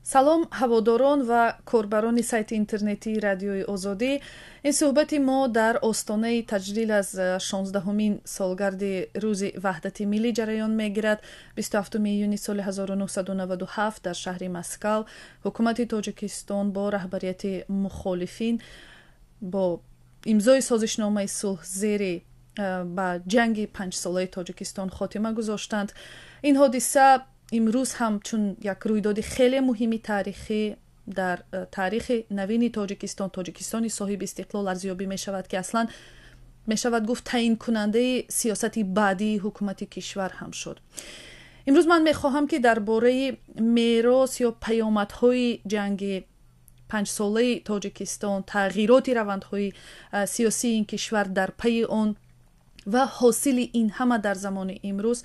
Салом, ҳаводорон ва корбарони сайти интернетии Радиои Озодӣ. Ин суҳбати мо дар остонаи таҷлил аз 16-умин солгарди Рӯзи Ваҳдати Миллӣ ҷараён мегирад. 27 июни соли 1997 дар шаҳри Москав ҳукумати Тоҷикистон бо раҳбарияти мухолифин бо имзои созишномаи сулҳ зери ба ҷанги панҷсолаи Тоҷикистон хотима гузоштанд. Ин ҳодиса имрӯз ҳам чун як рӯйдоди хеле муҳими таърихӣ дар таърихи навини Тоҷикистон, Тоҷикистони соҳиби истиқлол арзёбӣ мешавад, ки аслан мешавад гуфт, таъинкунандаи сиёсати баъдии ҳукумати кишвар ҳам шуд. Имрӯз ман мехоҳам, ки дар бораи мерос ё паёмадҳои ҷанги панҷсолаи Тоҷикистон, тағйироти равандҳои сиёсии ин кишвар дар пайи он ва ҳосили ин ҳама дар замони имрӯз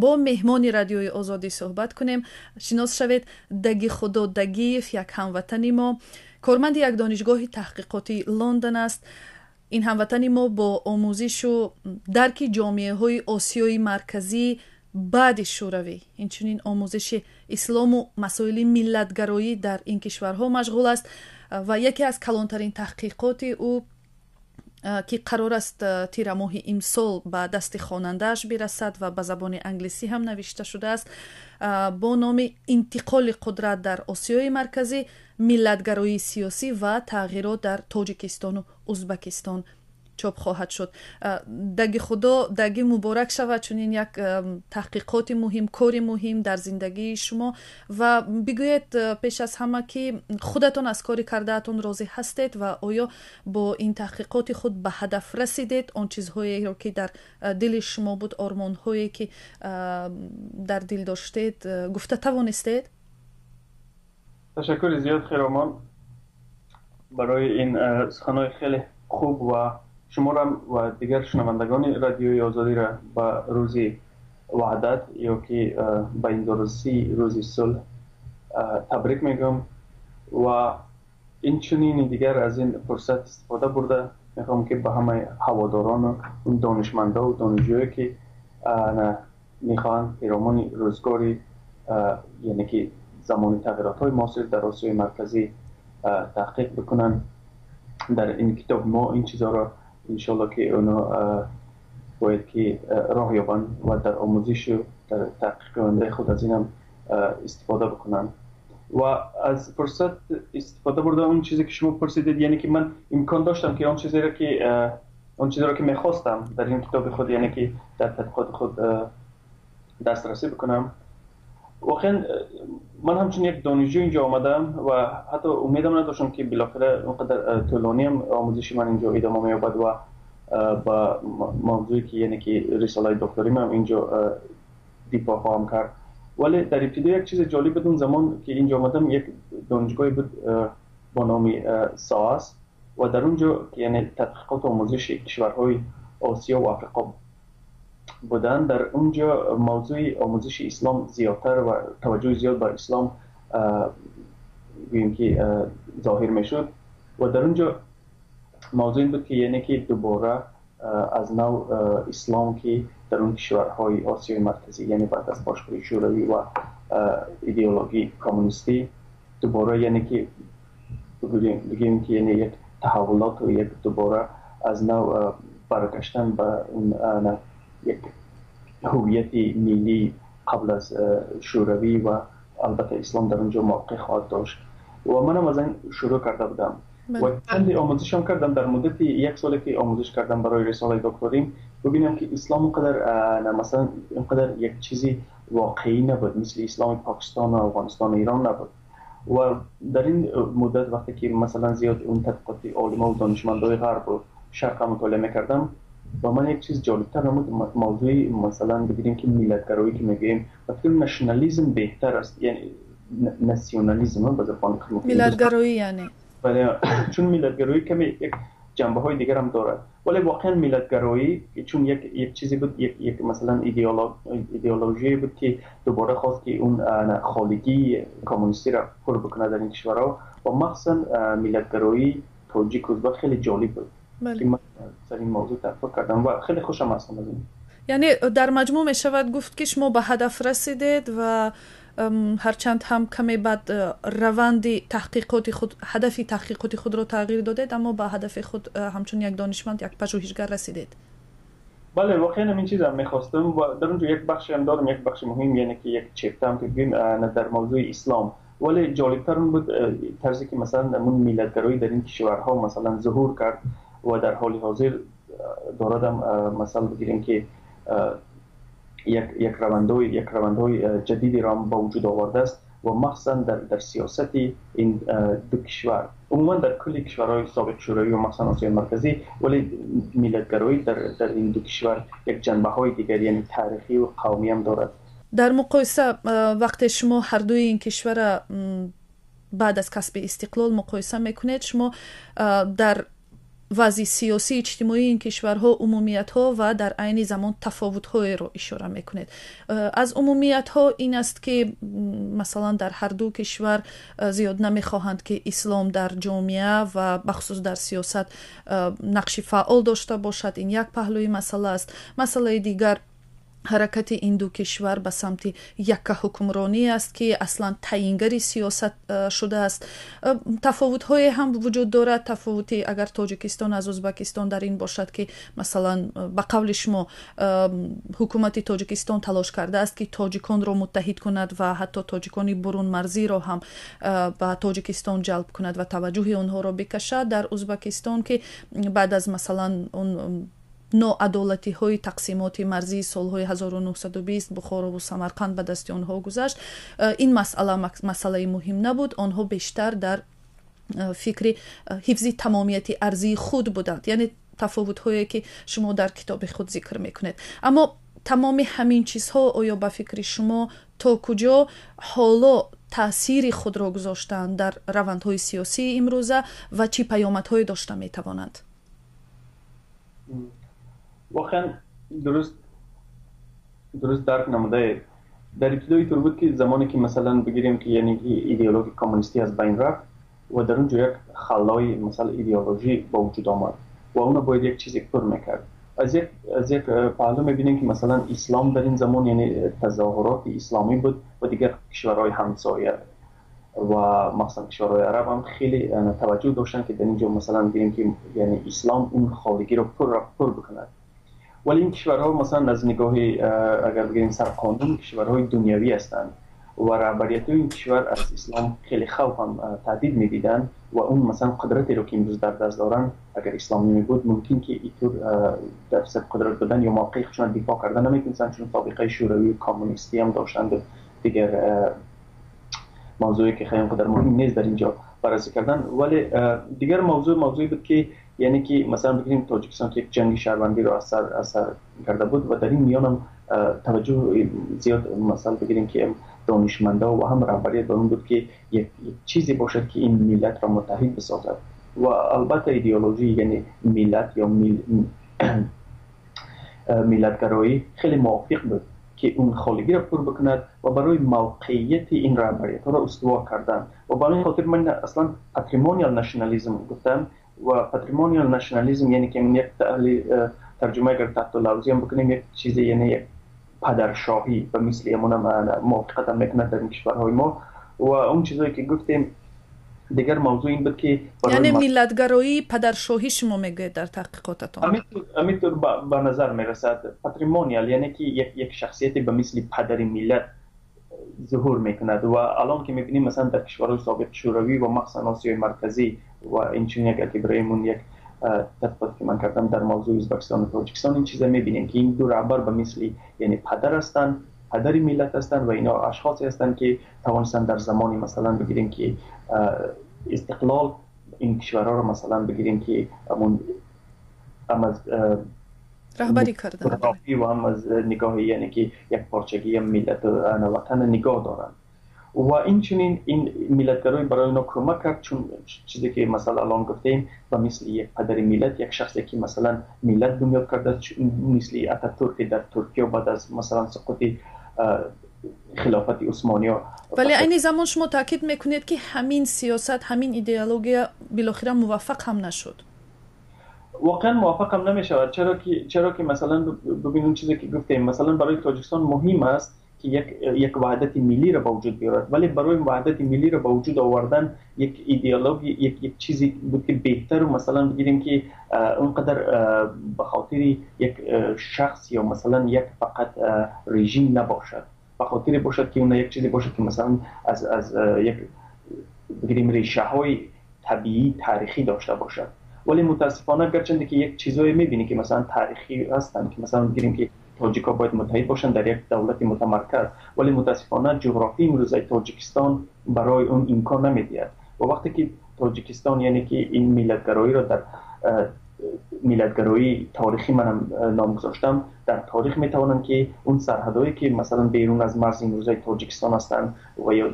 бо меҳмони Радиои Озодӣ суҳбат кунем. Шинос шавед: Дагихудо Дагиев, як ҳамватани мо, корманди як донишгоҳи таҳқиқотии Лондон аст. Ин ҳамватани мо бо омӯзишу дарки ҷомеаҳои Осиёи Марказӣ баъди Шӯравӣ, инчунин омӯзиши ислому масоили миллатгароӣ дар ин кишварҳо машғул аст ва яке аз калонтарин таҳқиқоти ӯ, ки қарор аст тирамоҳи имсол ба дасти хонандааш бирасад ва ба забони англисӣ ҳам навишта шудааст, бо номи «Интиқоли қудрат дар Осиёи Марказӣ, миллатгароии сиёсӣ ва тағйирот дар Тоҷикистону Узбакистон» чоп хоҳад шуд. Дагихудо Даги, муборак шавад чунин як таҳқиқоти муҳим, кори муҳим дар зиндагии шумо. Ва бигӯед пеш аз ҳама, ки худатон аз кори кардаатон розӣ ҳастед ва оё бо ин таҳқиқоти худ ба ҳадаф расидед, он чизҳоеро, ки дар дили шумо буд, ормонҳое, ки дар дил доштед, гуфта тавонистед? Ташаккури зиёд, Хиромон, барои ин суханҳои хеле хуб ва шуморам ва дигар шунавандагони Радиои Озодиро ба Рӯзи Ваҳдат ё ки ба индорасии Рӯзи сулҳ табрик мегӯям. Ва инчунин дигар аз ин фурсат истифода бурда мехоҳам, ки ба ҳамаи ҳаводорону донишмандову донишҷӯе, ки мехоҳанд пиромуни рӯзгори, яъне ки замони тағйиротҳои муосир дар Осиёи Марказӣ таҳқиқ бикунанд, дар ин китоб мо ин чизҳоро иншоалло, ки оно бояд ки роҳ ёбанд ва дар омӯзишу дар таҳқиқи ояндаи худ аз инам истифода бикунанд. Ва аз фурсат истифода бурда, он чизе, ки шумо пурсидед, яъне ки ман имкон доштам, ки он чизеро, ки мехостам, дар ин китоби худ, яъне ки дар тадқиқоти худ дастрасӣ бикунам. Воқеан ман ҳамчун як донишҷӯ инҷо омадам ва ҳатто умедам надоштам, ки билохира онқадар тӯлониам омӯзиши ман инҷо идома меёбад ва ба мавзӯе, ки яъне ки рисолаи докторимам инҷо дифоъ хоҳам кард. Вале дар ибтидо як чизи ҷолиб буд. Он замон, ки инҷо омадам, як донишгоҳе буд бо номи СОАС ва дар он ҷо, яъне тадқиқоту омӯзиши кишварҳои Осиё ва Африқо буданд, дар он ҷо мавзӯи омӯзиши ислом зиёдтар ва таваҷҷӯҳи зиёд бар ислом, гӯем ки, зоҳир мешуд. Ва дар он ҷо мавзӯъ ин буд, ки яъне ки дубора аз нав ислом, ки дар он кишварҳои Осиёи Марказӣ, яъне баъд аз пошхӯрии Шӯравӣ ва идеологии коммунистӣ, дубора, яъне ки бигӯем, ки яъне як таҳаввулоту як дубора аз нав баргаштан ба як ҳувияти миллӣ қабл аз Шӯравӣ ва албатта ислом дар он ҷо мавқеъ хоҳад дошт. Ва манам аз ин шурӯъ карда будам ва чанде омӯзишам кардам. Дар муддати як соле, ки омӯзиш кардам барои рисолаи докторим, бибинам, ки ислом онқадар, масалан, инқадар як чизи воқеӣ набуд, мисли исломи Покистону Афғонистону Эрон набуд. Ва дар ин муддат, вақте ки масалан зиёд он тадқиқоти олимаву донишмандои ғарбу шарқа мутолиа мекардам, ба ман як чиз ҷолибтар намуд: мавзӯи, масалан, бигирем, ки миллатгароӣ, ки мегӯем, ба фикр национализм беҳтар аст, яъне национализм ба забони Миллатгароӣ яъне. Бале, чун миллатгароӣ каме як ҷанбаҳои дигарам дорад. Вале воқеан миллатгароӣ чун як чизе буд, як масалан идеологие буд, ки дубора хост, ки он холигии коммунистиро пур бикунад дар ин кишварҳо. Ва махсусан миллатгароии тоҷик, узбак хеле ҷолиб буд, ки ман сар ин мавзӯъ таҳқиқ кардам ва хеле хушам ҳастам аз ин. Яъне дар маҷмӯъ мешавад гуфт, ки шумо ба ҳадаф расидед ва Ҳарчанд ҳам каме баъд раванди таҳқиқоти худ, ҳадафи таҳқиқоти худро тағйир додед, аммо ба ҳадафи худ ҳамчун як донишманд, як пажӯҳишгар расидед. Бале, воқеан ҳамин чизам мехостам ва дар онҷо як бахше ҳам дорам, як бахши муҳим, яъне ки як chapter ҳам ки бигӯем дар мавзӯи ислом. Вале ҷолибтар он буд тарзе ки масалан ҳамун миллатгароӣ дар ин кишварҳо масалан зуҳур кард ва дар ҳоли ҳозир дорадам, масалан бигирем ки як равандҳои ҷадидеро ҳам ба вуҷуд овардааст ва махсусан дар сиёсати ин ду кишвар, умуман дар кулли кишварҳои собиқ Шӯравӣ ва махсусан Осиёи Марказӣ, вале миллатгароӣ дар ин ду кишвар як ҷанбаҳои дигар, яъне таърихӣ ва қавмӣ ҳам дорад. Дар муқоиса, вақте шумо ҳардуи ин кишвара баъд аз касби истиқлол муқоиса мекунед, шумо дар вазъи сиёсӣ, иҷтимоии ин кишварҳо умумиятҳо ва дар айни замон тафовутҳоеро ишора мекунед. Аз умумиятҳо ин аст, ки масалан дар ҳар ду кишвар зиёд намехоҳанд, ки ислом дар ҷомеа ва бахусус дар сиёсат нақши фаъол дошта бошад. Ин як паҳлӯи масъала аст. Масъалаи дигар, ҳаракати ин ду кишвар ба самти яккаҳукмронӣ аст, ки аслан таъйингари сиёсат шудааст. Тафовутҳое ҳам вуҷуд дорад. Тафовути агар Тоҷикистон аз Ӯзбекистон дар ин бошад, ки масалан, ба қавли шумо, ҳукумати Тоҷикистон талош кардааст, ки тоҷиконро муттаҳид кунад ва ҳатто тоҷикони бурунмарзиро ҳам ба Тоҷикистон ҷалб кунад ва таваҷҷӯҳи онҳоро бикашад. Дар Ӯзбекистон, ки баъд аз масалан он ноадолатиҳои тақсимоти марзии солҳои 1920, Бухорову Самарқанд ба дасти онҳо гузашт, ин масъала масъалаи муҳим набуд. Онҳо бештар дар фикри ҳифзи тамомияти арзии худ буданд. Яъне тафовутҳое, ки шумо дар китоби худ зикр мекунед. Аммо тамоми ҳамин чизҳо оё ба фикри шумо то куҷо ҳоло таъсири худро гузоштаанд дар равандҳои сиёсии имрӯза ва чӣ паёмадҳое дошта метавонанд? Воқеан дуруст дарк намудаед. Дар ибтидои тур буд, ки замоне ки масалан бигирем, ки яъне идеологияи коммунистӣ аз байн рафт ва дар он ҷо як халои масалан идеологӣ ба вуҷуд омад ва онро бояд як чизе пур мекард. Аз як паҳлӯ мебинем, ки масалан ислом дар ин замон, яъне тазоҳуроти исломӣ буд ва дигар кишварҳои ҳамсоя ва махсусан кишварҳои араб ҳам хеле таваҷҷӯҳ доштанд, ки дар ин ҷо масалан бигирем, ки яъне ислом он холигиро пур бикунад. Вале ин кишварҳо масалан аз нигоҳи агар бигирем сарқонун, кишварҳои дунявӣ ҳастанд ва раҳбариятҳои ин кишвар аз ислом хеле хавф ҳам таҳдид медиданд ва он масалан қудратеро, ки имрӯз дар даст доранд, агар исломӣ мебуд, мумкин ки интур дар сар қудрат будан ё мавқеи худшон дифоъ карда наметавонистанд, чун собиқаи шӯравӣ коммунистӣ ҳам доштанд. Дигар мавзӯе, ки хеле қадар муҳим нест дар инҷо баррасӣ кардан. Вале дигар мавзӯъ мавзӯе буд, ки яъне ки масалан бигирем Тоҷикистон, ки як ҷанги шаҳрвандиро аз сар карда буд ва дар ин миён ҳам таваҷҷӯҳ зиёд, масалан бигирем, ки донишмандо ва ҳам раҳбарият ба он буд, ки як чизе бошад, ки ин миллатро муттаҳид бисозад. Ва албатта идеологӣ, яъне миллат ё миллатгароӣ хеле мувофиқ буд, ки он холигиро пур бикунад ва барои мавқеияти ин раҳбариятҳоро устувор кардан. Ва ба ҳамин хотир ман аслан patrimonial nationalism гуфтам. Ва patrimonial nationalism яъне ки як тарҷума агар таҳти лавзӣ ҳам бикунем, як чизе, яъне як падаршоҳӣ ба мисли ҳамонам мувофиқатам мекунад дар ин кишварҳои мо ва он чизое, ки гуфтем. Дигар мавзӯъ ин буд, ки Яъне миллатгароии падаршоҳӣ шумо мегӯед дар таҳқиқотатон? Ҳаминтур ба назар мерасад. Patrimonial яъне ки як шахсияте ба мисли падари миллат зуҳур мекунад. Ва алон ки мебинем, масалан дар кишварҳои собиқ Шӯравӣ ва махсусан Осиёи Марказӣ ва инчунин агар ки бароимон як тадқиқот, ки ман кардам дар мавзӯи Ӯзбекистон ва Тоҷикистон, ин чиза мебинем, ки ин ду раҳбар ба мисли яъне падар ҳастанд, падари миллат ҳастанд ва ино ашхосе ҳастанд, ки тавонистанд дар замони масалан бигирем, ки истиқлол ин кишварҳоро масалан бигирем, ки ҳамон ҳам аз раҳбарӣ карданд ва ҳам аз нигоҳи яъне ки як порчагии миллату ватан нигоҳ доранд. Ва инчунин ин миллатгароӣ барои онҳо кӯмак кард, чун чизе, ки масалан алон гуфтем, ба мисли як падари миллат, як шахсе, ки масалан миллат бунёд кардааст, мисли Ататурк дар Туркия баъд аз масалан суқути хилофати Усмониё. Вале айни замон шумо таъкид мекунед, ки ҳамин сиёсат, ҳамин идеология билохира муваффақ ҳам нашуд. Воқеан муваффақ ҳам намешавад, чаро ки масалан бубинем, чизе, ки гуфтем, масалан барои Тоҷикистон муҳим аст. که یک وحدت ملی را به وجود بیارد، ولی برای وحدت ملی را به وجود آوردن یک ایدئولوژی، یک چیزی بود که بهتر مثلا بگیریم که اونقدر به خاطر یک شخص یا مثلا یک فقط رژیم نباشد، به خاطر باشد که اون یک چیزی باشد که مثلا از یک بگیریم ریشه های طبیعی تاریخی داشته باشد. ولی متاسفانه گرچند که یک چیزایی میبینی که مثلا تاریخی هستند که مثلا بگیریم که تاجیکا باید متحد باشند در یک دولت متمرکز، ولی متاسفانه جغرافی امروزه تاجیکستان برای اون امکان نمیدهد. و وقتی که تاجیکستان یعنی که این ملتگرایی را در ملتگرایی تاریخی منم نام گذاشتم، در تاریخ میتوانند که اون سرحدهایی که مثلا بیرون از مرز امروزه تاجیکستان هستند و یا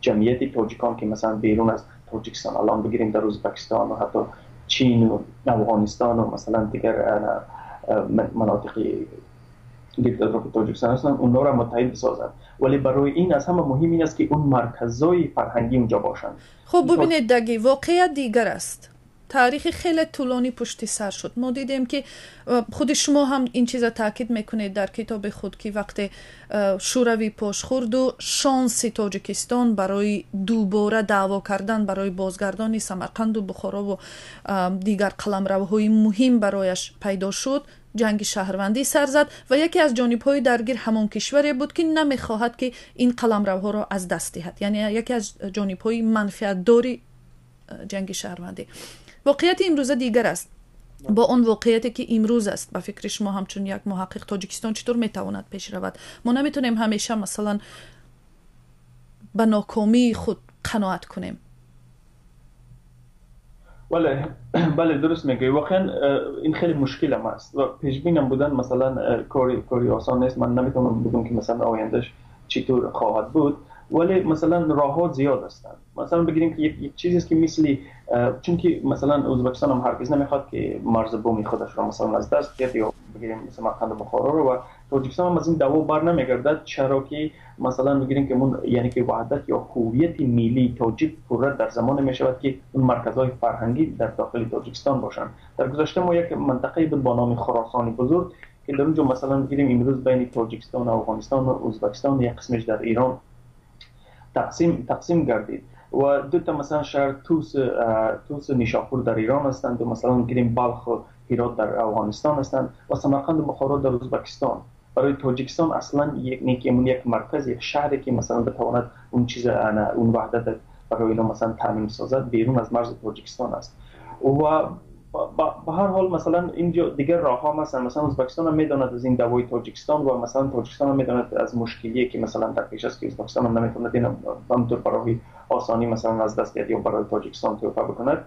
جمعیت تاجیکان که مثلا بیرون از تاجیکستان الان بگیریم در ازبکستان و حتی چین و افغانستان و مثلا دیگر مناطق گرد اطراف تاجیکستان هستند، اونها را متحد بسازند. ولی برای این از همه مهم این است که اون مرکزهای فرهنگی اونجا باشند. خب ببینید دگی واقعیت دیگر است. تاریخ خیلی طولانی پشت سر شد. ما دیدیم که خود شما هم این چیزا تاکید میکنید در کتاب خود که وقتی شوروی پاش خورد و شانس تاجیکستان برای دوباره دعوا کردن برای بازگردانی سمرقند و بخارا و دیگر قلمروهای مهم برایش پیدا شد، جنگ شهروندی سر زد و یکی از جانب‌های درگیر همان کشوری بود که نمیخواهد که این قلمروها را از دست دهد، یعنی یکی از جانب‌های منفعت‌دار جنگ شهروندی. واقعیت امروزه دیگر است. با آن واقعیتی که امروز است، به فکر شما همچون یک محقق تاجیکستان چطور میتواند پیش رود؟ ما نمیتونیم همیشه مثلا به ناکامی خود قناعت کنیم. بله درست میگی. واقعا این خیلی مشکل هم است و پیشبینم بودن مثلا کاری آسان نیست. من نمیتونم بگم که مثلا آیندهش چطور خواهد بود، ولی مثلا راه‌ها زیاد هستند. مثلا بگیریم که یک چیزی است که مثلی چون که مثلا ازبکستان هم هرگز نمیخواد که مرز بومی خودش را مثلا از دست بده، یا بگیریم سمرقند و بخارا رو، و تاجیکستان هم از این دعوا بر نمیگردد. چرا که مثلا بگیریم که اون یعنی که وحدت یا هویت ملی تاجیک پورا در زمان میشود که اون مرکزهای فرهنگی در داخل تاجیکستان باشند. در گذشته ما یک منطقه بود با نام خراسان بزرگ که در اونجا مثلا بگیریم امروز بین تاجیکستان و افغانستان و ازبکستان یک قسمش در ایران تقسیم گردید و دو تا مثلا شهر توس و نیشاپور در ایران هستند و مثلا گیریم بلخ و هرات در افغانستان هستند و سمرقند و بخارا در ازبکستان. برای تاجیکستان اصلا یک مرکز، یک شهری که مثلا بتواند اون چیز اون وحدت برای اینا مثلا تامین سازد بیرون از مرز تاجیکستان است. و به هر حال مثلا اینجا دیگر راه ها مثلا ازبکستان هم میداند از این دوای تاجیکستان و مثلا تاجیکستان هم میداند از مشکلی که مثلا در پیش است که ازبکستان هم نمیتواند این همطور برای آسانی مثلا از دست بیاد یا برای تاجیکستان توفیق بکند.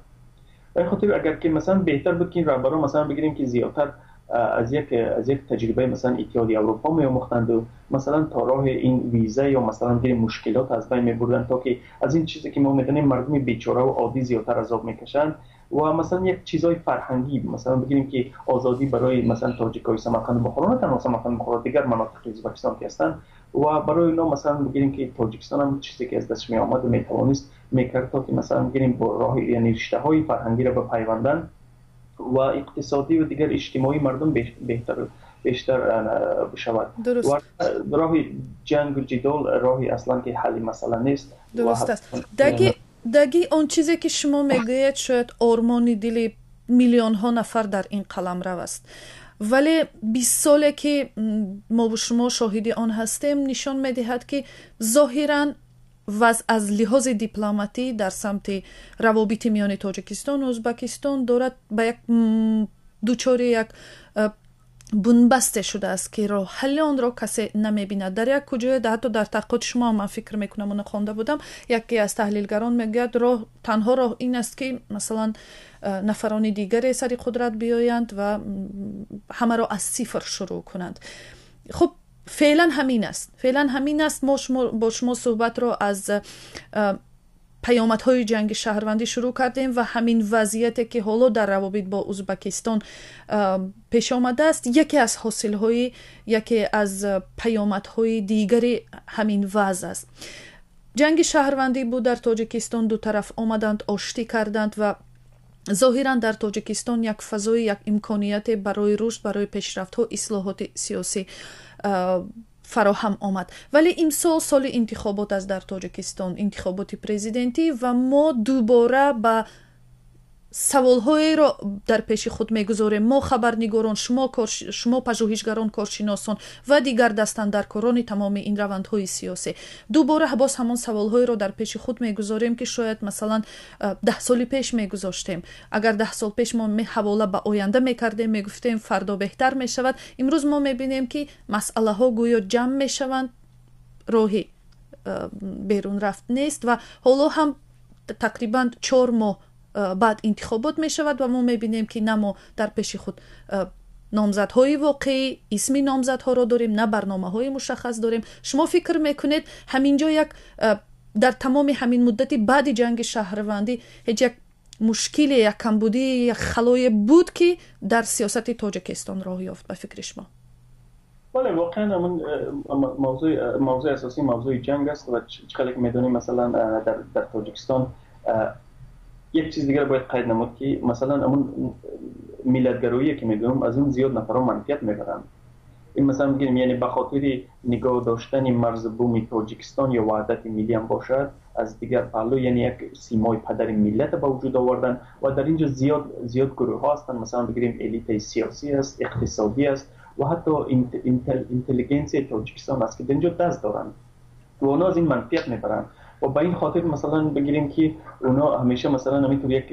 به خاطر اگر که مثلا بهتر بود که این رهبران مثلا بگیریم که زیادتر از یک تجربه مثلا اتحادیه اروپا میآموختند و مثلا تا راه این ویزا یا مثلا بگیریم مشکلات از بین میبردند تا که از این چیزی که ما میدونیم مردم بیچاره و عادی زیادتر عذاب میکشند. و مثلا یک چیزای فرهنگی مثلا بگیریم که آزادی برای مثلا تاجیکای سمرقند و بخارا، نه تنها سمرقند و بخارا، دیگر مناطق ازبکستان که هستند، و برای اینا مثلا بگیریم که تاجیکستان هم چیزی که از دستش می آمد و میتوانست میکرد تا که مثلا بگیریم با راه یعنی رشته های فرهنگی را بپیوندن و اقتصادی و دیگر اجتماعی مردم بیشتر بشود. درست. و راه جنگ و جدال راهی اصلا که حل مسئله نیست. درست است. دگی آن چیزی که شما میگویید شاید آرمان دل میلیون ها نفر در این قلمرو است، ولی 20 ساله که ما و شما شاهد آن هستیم نشان میدهد که ظاهراً وضع از لحاظ دیپلماتی در سمت روابط میان تاجیکستان و ازبکستان دارد به یک دوچار یک بنبسته شده است که راه حل آن را کسی نمیبیند. در یک کجای حتی در تحقیقات شما من فکر میکنم اون خوانده بودم، یکی از تحلیلگران میگوید راه تنها راه این است که مثلا نفران دیگر سر قدرت بیایند و همه را از صفر شروع کنند. خب فعلا همین است، فعلا همین است. ما با شما صحبت را از پیامدهای جنگ شهروندی شروع کردیم و همین وضعیتی که حالا در روابط با ازبکستان پیش آمده است یکی از حاصل‌های، یکی از پیامدهای دیگر همین وضع است. جنگ شهروندی بود در تاجیکستان، دو طرف آمدند آشتی کردند و ظاهرا در تاجیکستان یک فضای، یک امکانیت برای رشد، برای پیشرفت‌ها، اصلاحات سیاسی Фароҳам омад, вале имсол соли интихобот аст дар Тоҷикистон, интихоботи президентӣ, ва мо дубора ба саволҳоеро дар пеши худ мегузорем, мо хабарнигорон, шумо пажӯҳишгарон, коршиносон ва дигар дастандаркорони тамоми ин равандҳои сиёсӣ. Дубора боз ҳамон саволҳоеро дар пеши худ мегузорем, ки шояд, масалан, 10 соли пеш мегузоштем. Агар 10 сол пеш мо ҳавола ба оянда мекардем, мегуфтем, фардо беҳтар мешавад, имрӯз мо мебинем, ки масъалаҳо гӯё ҷамъ мешаванд, роҳи берун рафт нест ва ҳоло ҳам тақрибан 4 моҳ баъд интихобот мешавад ва мо мебинем, ки на мо дар пеши худ номзадҳои воқеӣ, исми номзадҳоро дорем, на барномаҳои мушаххас дорем. Шумо фикр мекунед, ҳамин ҷо як дар тамоми ҳамин муддати баъди ҷанги шаҳрвандӣ ҳеҷ як мушкиле, як камбудӣ, як халое буд, ки дар сиёсати Тоҷикистон роҳ ёфт, ба фикри шумо? Бале, воқеан ҳамон мавзӯи асосӣ мавзӯи ҷанг аст ва чӣ хеле ки медонем, масалан, дар Тоҷикистон як чиз дигар бояд қайд намуд, ки масалан ҳамон миллатгароие ки мегӯям, аз он зиёд нафарҳо манфиат мебаранд. Ин масалан бигирем, яъне ба хотири нигоҳ доштани марзу буми Тоҷикистон ё ваҳдати миллӣ ҳам бошад, аз дигар паҳлӯ, яъне як симои падари миллата ба вуҷуд овардан. Ва дар инҷо зиёд зиёд гурӯҳҳо ҳастанд. Масалан бигирем, элитаи сиёсӣ аст, иқтисодӣ аст ва ҳатто интеллигенсияи Тоҷикистон аст, ки дар инҷо даст доранд ва онҳо аз ин манфиат мебаранд. Ва ба ин хотир, масалан бигирем, ки онҳо ҳамеша, масалан, ҳаминтур як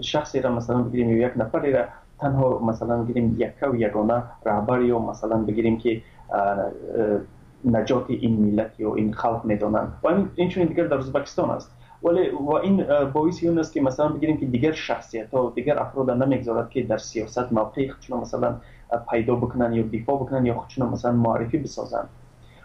шахсеро, масалан бигирем, ё як нафареро танҳо, масалан бигирем, яккаву ягона раҳбар ё, масалан бигирем, ки наҷоти ин миллат ё ин халқ медонанд. Ва инчунин дигар дар Ӯзбекистон аст. Вале ва ин боиси он аст, ки, масалан бигирем, ки дигар шахсиятҳо, дигар афрода намегузорад, ки дар сиёсат мавқеи худшонро, масалан, пайдо бикунанд ё дифоъ бикунанд ё худшонро, масалан, муаррифӣ бисозанд.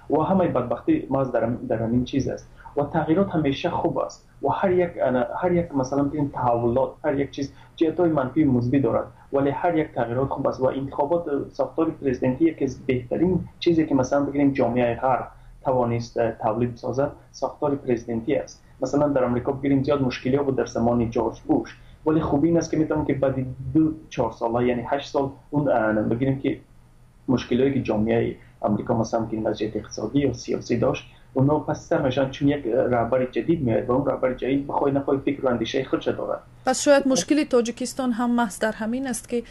Ва ҳамаи бадбахтӣ маҳз дар ҳамин чиз аст. Ва тағйирот ҳамеша хуб аст ва ҳар як, масалан бигирем, таҳаввулот, ҳар як чиз ҷиҳатҳои манфию мусбӣ дорад, вале ҳар як тағйирот хуб аст. Ва интихобот, сохтори президентӣ, яке аз беҳтарин чизе ки, масалан бигирем, ҷомеаи ғарб тавонист тавлид бисозад, сохтори президентӣ аст. Масалан, дар Амрико бигирем, зиёд мушкилиҳо буд дар замони Ҷорҷ Буш, вале хубӣ ин аст, ки метавонем, ки баъди ду 4 сола, яъне 8 сол, он, бигирем, ки мушкилиҳое ки ҷомеаи Амрико, масалан бигирем, аз ҷиҳати иқтисодӣ ё сиёсӣ дошт, онҳо пастар мешаванд, чун як раҳбари ҷадид меояд ва он раҳбари ҷадид бихоҳӣ нахоҳӣ фикру андешаи худша дорад. Пас шояд мушкили Тоҷикистон ҳам маҳз дар ҳамин аст, ки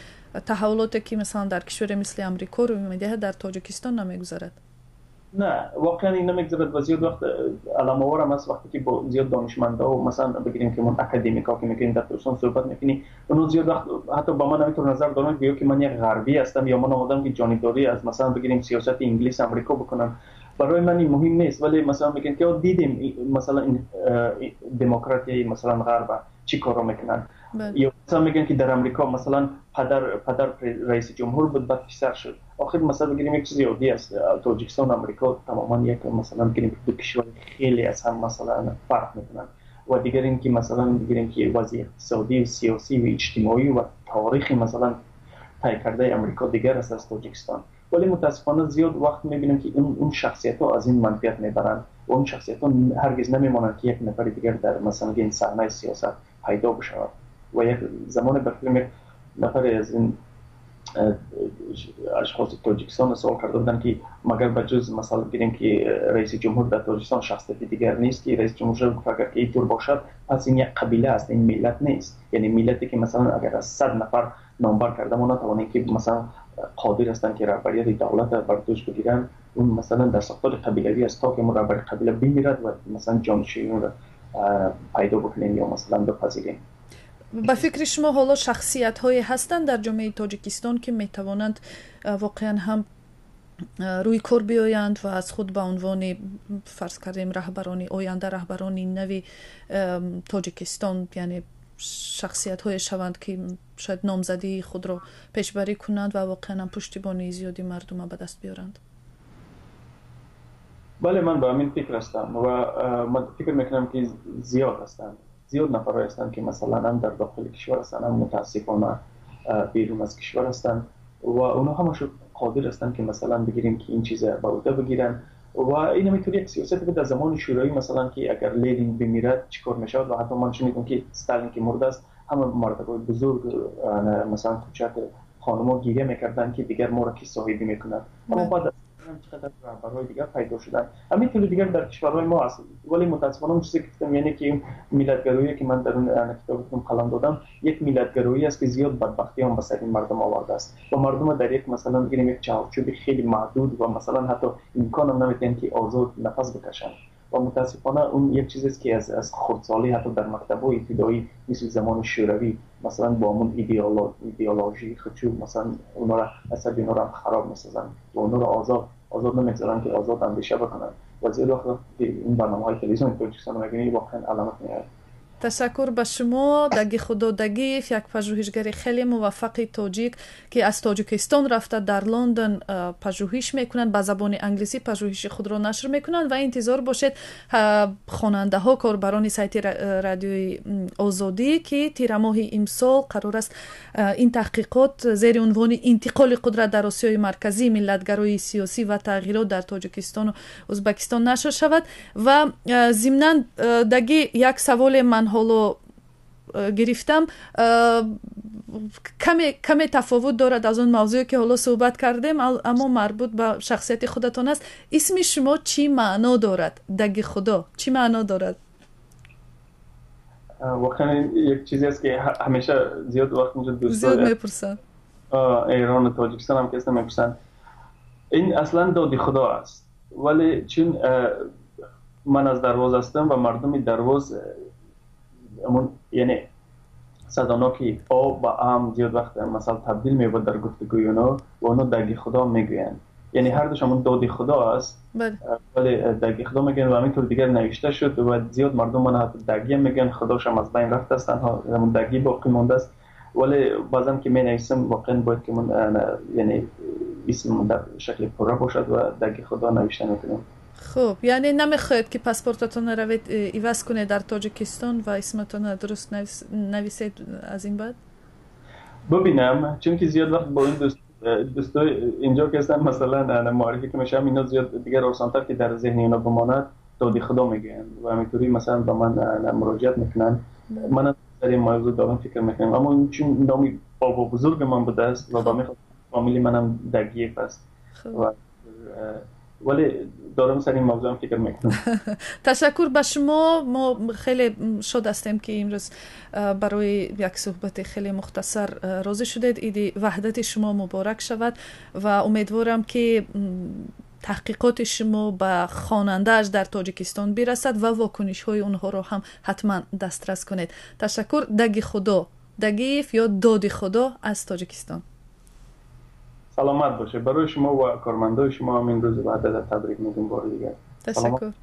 таҳаввулоте, ки масалан дар кишваре мисли Амрико рӯй медиҳад, дар Тоҷикистон намегузарад. Не, воқеан ин намегузарад ва зиёд вақт аламоварам аст, вақте ки бо зиёд донишмандао, масалан бигирем, ки мон академикҳо ки мекунем, дар Тоҷикистон суҳбат мекунӣ, онҳо зиёд вақт ҳатто ба ман ҳаминтур назар доранд, гӯё ки ман як ғарбӣ ҳастам ё ман омадам, ки ҷонибдорӣ аз, масалан бигирем, сиёсати Инглис, Амрико бикунам. Барои ман ин муҳим нест, вале масалан мегӯянд, ки дидем, масалан, демократияи, масалан, ғарба чӣ корро мекунанд, ё масалан мегӯянд, ки дар Амрико, масалан, падар раиси ҷумҳур буд, баъд писар шуд. Охир, масалан бигирем, як чизи оддӣ аст. Тоҷикистон, Амрико тамоман як, масалан бигирем, ду кишвари хеле аз ҳам, масалан, фарқ мекунанд. Ва дигар ин ки, масалан бигирем, ки вазъи иқтисодӣ, сиёсӣ ва иҷтимоӣ ва таърихи, масалан, тай кардаи Амрико дигар аст аз Тоҷикистон. Вале мутаассифона зиёд вақт мебинем, ки он шахсиятҳо аз ин манфиат мебаранд ва он шахсиятҳо ҳаргиз намемонанд, ки як нафари дигар дар, масалан, саҳнаи сиёсат пайдо бишавад. Ва як замоне, ба фикрам, як нафаре аз ин ашхоси Тоҷикистон савол карда буданд, ки магар ба ҷуз, масалан бигирем, ки раиси ҷумҳур дар Тоҷикистон шахсияти дигар нест, ки раиси ҷумҳур шуд? Гуфт, агар ки ин тур бошад, пас ин як қабила аст, ин миллат нест. Яъне миллате ки, масалан, агар аз 100 нафар номбар карда мо натавонем, ки, масалан, қодир ҳастанд, ки раҳбарияти давлатро бар дӯш бигиранд, он, масалан, дар сохтори қабилавӣ аст, то ки он раҳбари қабила бимирад ва, масалан, ҷонишинонро пайдо бикунем ё, масалан, бипазирем. Ба фикри шумо, ҳоло шахсиятҳое ҳастанд дар ҷомеаи Тоҷикистон, ки метавонанд воқеан ҳам рӯи кор биёянд ва аз худ ба унвони, фарз кардем, раҳбарони оянда, раҳбарони нави Тоҷикистон, яъне шахсиятҳое шаванд, ки шояд номзадии худро пешбарӣ кунанд ва воқеан ҳам пуштибонии зиёди мардума ба даст биёранд? Бале, ман ба ҳамин фикр ҳастам ва ман фикр мекунам, ки зиёд ҳастанд, зиёд нафарҳое ҳастанд, ки, масалан, ҳам дар дохили кишвар ҳастанд, ҳам мутаассифона берун аз кишвар ҳастанд ва онҳо ҳамашон қодир ҳастанд, ки, масалан бигирем, ки ин чиза ба уҳда бигиранд. Ва ин ҳаминтур як сиёсате буд дар замони Шӯравӣ, масалан, ки агар Ленин бимирад, чӣ кор мешавад. Ва ҳатто ман шунидам, ки Сталин ки мурдааст, ҳама мардакҳои бузург, масалан, кӯчак, хонумо гиря мекарданд, ки дигар моро ки соҳибӣ мекунад. Аммо баъд چقدر رهبرهای دیگر پیدا شدن. همین طور دیگر در کشورهای ما است. ولی متاسفانه اون چیزی که گفتم، یعنی که این ملت‌گرایی که من در اون کتابتون قلم دادم، یک ملت‌گرایی است که زیاد بدبختی هم به سر این مردم آورده است و مردم در یک مثلا بگیریم یک چارچوب خیلی محدود و مثلا حتی امکان هم نمیدن که آزاد نفس بکشن. و متاسفانه اون یک چیزی است که از خردسالی حتی در مکتب‌های ابتدایی مثل زمان شوروی مثلا با اون ایدئولوژی خودشون مثلا اونا را عصب اینا را خراب می‌سازن و اونا را آزاد نمی‌گذارن که آزاد اندیشه بکنن. و زیاد وقت این برنامه‌های تلویزیون تاجیکستان می‌بینی واقعا علامت میاد. Ташаккур ба шумо, Дагихудо Дагиев, як пажӯҳишгари хеле муваффақи тоҷик, ки аз Тоҷикистон рафта дар Лондон пажӯҳиш мекунанд, ба забони англисӣ пажӯҳиши худро нашр мекунанд ва интизор бошед, хонандаҳо, корбарони сайти Радиои Озодӣ, ки тирамоҳи имсол қарор аст ин таҳқиқот зери унвони «Интиқоли қудрат дар Осиёи Марказӣ, миллатгароии сиёсӣ ва тағйирот дар Тоҷикистону Ӯзбекистон» нашр шавад. Ва зимнан, Даги, як саволе ман ҳоло гирифтам, каме тафовут дорад аз он мавзӯе, ки ҳоло суҳбат кардем, аммо марбут ба шахсияти худатон аст. Исми шумо чӣ маъно дорад? Даги Худо чӣ маъно дорад? Воқеан як чизе аст, ки ҳамеша зиёд вақт инҷо дӯст зиёд мепурсанд. Эрон ва Тоҷикистон ҳам ки ҳастанд, мепурсанд. Ин аслан доди Худо аст, вале чун ман аз Дарвоз ҳастам ва мардуми Дарвоз яъне садоноки о ба ам зиёд вақт масалан табдил меёбад дар гуфтугӯи онҳо ва онҳо Даги Худо мегӯянд. Яъне ҳар душ ҳамон доди Худо аст, вале Даги Худо мегӯянд ва ҳамин тур дигар навишта шуд ва зиёд мардум ман ҳатто Дагиам мегӯянд. Худошам аз байн рафтааст, танҳо ҳамон Даги боқӣ мондааст. Вале баъзан ки менависам, воқеан бояд ки яъне исм дар шакли пурра бошад ва Даги Худо навишта мекунем. Хуб, яъне намехоҳед, ки паспортатонро равед иваз кунед дар Тоҷикистон ва исматонро дуруст нависед аз ин баъд? Бибинам, чунки зиёд вақт бо ин дӯстои инҷо ки ҳастанд, масалан муаррифӣ ки мешавам, ино зиёд дигар осонтар ки дар зеҳни ино бимонад, доди Худо мегӯянд ва ҳаминтури масалан ба ман муроҷиат мекунанд. Ман дар ин мавзӯъ дорам фикр мекунам, аммо чун номи бобо бузурги ман будааст ва ба мехоҳам фамилии манам Дагиев аст ва вале дорам сар ин мавзӯъ фикр мекунам. Ташаккур ба шумо. Мо хеле шод ҳастем, ки имрӯз барои як суҳбати хеле мухтасар розӣ шудед. Иди Ваҳдати шумо муборак шавад ва умедворам, ки таҳқиқоти шумо ба хонандааш дар Тоҷикистон бирасад ва вокунишҳои онҳоро ҳам ҳатман дастрас кунед. Ташаккур. Даги Худо Дагиев ё Доди Худо аз Тоҷикистон. Саломат бошед. Барои шумо ва кормандои шумо ҳам ин рӯзи Ваҳдата табрик мегӯям бори дигар. Ташаккур.